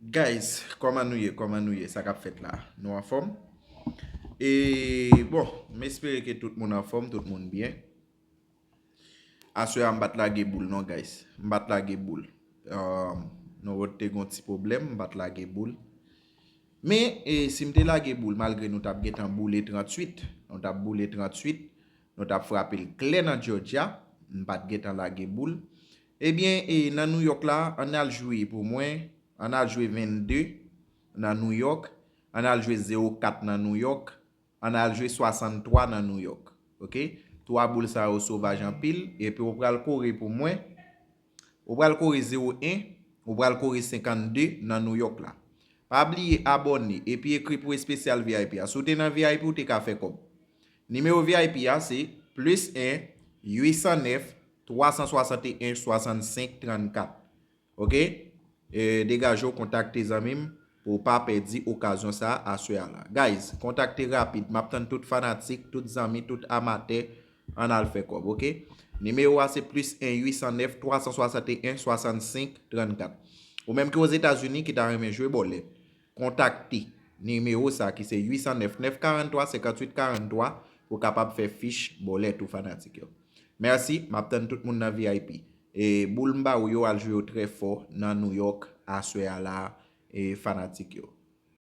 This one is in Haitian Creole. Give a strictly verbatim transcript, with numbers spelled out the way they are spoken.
Guys, kòman nou ye? Kòman nou ye? Sa k ap fèt la? Nou anfòm? E bon, m espere ke tout moun anfòm, tout moun byen. Aswè a m pa t lage boul non, guys. M pa t lage boul. Um, nou wè te gon ti pwoblèm, m pa t lage boul. Men, e, si m te lage boul, malgre nou t ap gentan boule tranntuit, nou t ap boule tranntuit, nou t ap frape l klè nan Georgia, m pa t gentan lage boul. Ebyen, e, nan New York la, ann al jwe pou mwen, ann al jwe vennde nan New York, ann al jwe zewo kat nan New York, ann al jwe swasanntwa nan New York. Oke? Twa boul sa yo sovaj anpil, epi ou pral kore pou mwen. Ou pral kore zewo en, ou pral kore senkannde nan New York la. Pa bliye abòne, epi ekri pou espesyal V I P a. Si w te nan V I P, ou te ka fè kòb. Nimewo V I P a se plis en, uit san nèf, twa san swasanteyen, swasannsenk, trannkat. Oke? E, degaje w, kontakte zanmi m pou w pa pèdi okazyon sa a aswè a la. Guys, kontakte rapid. M ap tann tout fanatik, tout zanmi, tout amatè. Ann al fè kòb, oke? Nimewo a se plis en, uit san nèf, twa san swasanteyen, swasannsenk, trannkat. Ou menm ki Ozetazini ki ta renmen jwe bòlèt, kontakte nimewo sa ki se uit san nèf, nèf karannntwa, senkantuit karannntwa pou w kapab fè fich bòlèt ou fanatik yo. Mèsi, m ap tann tout moun nan V I P. E boul m ba ou yo, al jwe yo trè fò nan New York aswè a la, e fanatik yo.